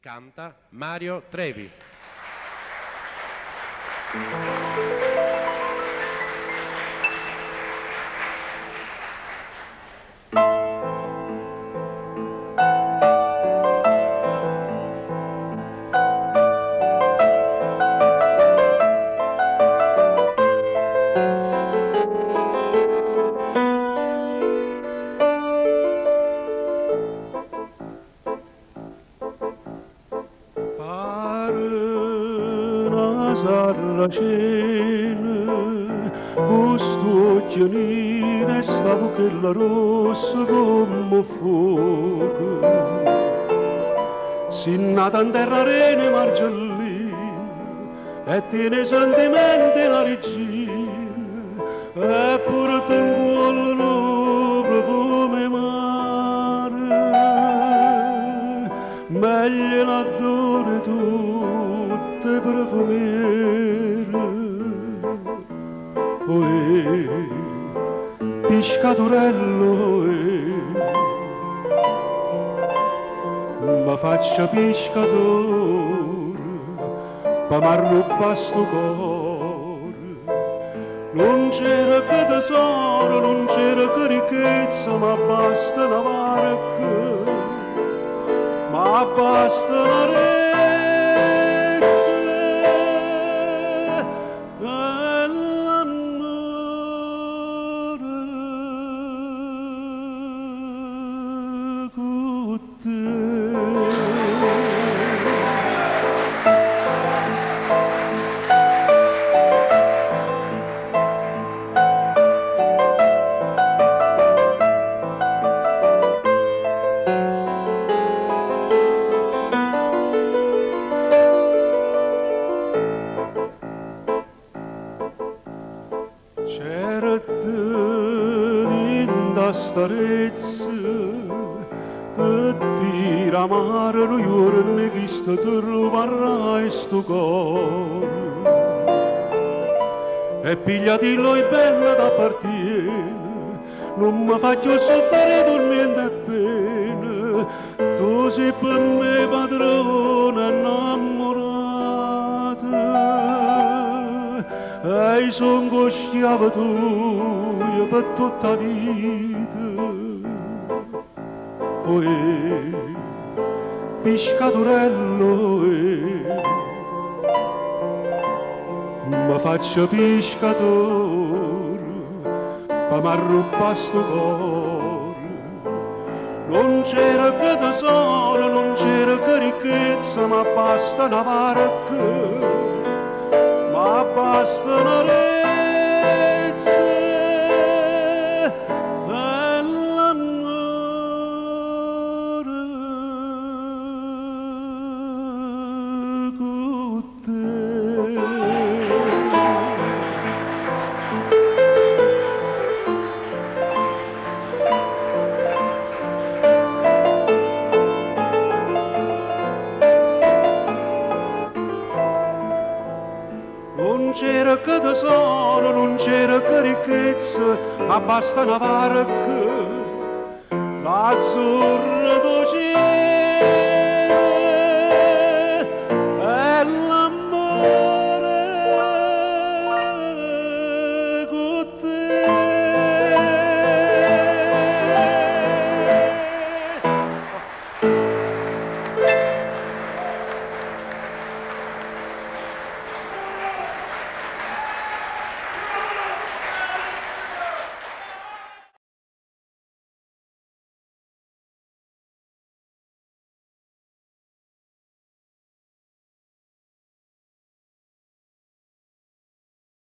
Canta Mario Trevi. Pare 'na sarracena cu st'uocchie nire e 'sta vucchella rossa comm' 'o ffuoco. Si' nata 'nterra arena 'e Margellina e tiene 'e sentimente 'e 'na riggina e pure 'ncuollo nu profumo 'e mare. Meglio 'e l'addore 'e tutt' 'e profumiere. Oè, piscatorello, oè, me faccio piscatore pe m'arrubbà stu core. Nun cerco tesoro, nun cerco ricchezza, ma basta 'na varca, ma basta 'na rezza e l'ammore cu te. Certo dint' a sta rezza che tira a mare nu juorno 'e chisto truvarrai stu core. E pigliatillo oi bella t'appartiene, nun me fa cchiù soffrire turmiento e pene, tu si pe me padrona 'nnammurata e i' songo schiavo tujo pe tutta 'a vita. Oè, piscatorello, oè, me faccio piscatore pe m'arrubbà stu core. Nun cerco tesoro, nun cerco ricchezza, ma basta 'na varca, ma basta 'na rezza e l'ammore cu te. Nun cerco tesoro, nun cerco ricchezza, ma basta 'na varca, l'azzurra d' 'o cielo.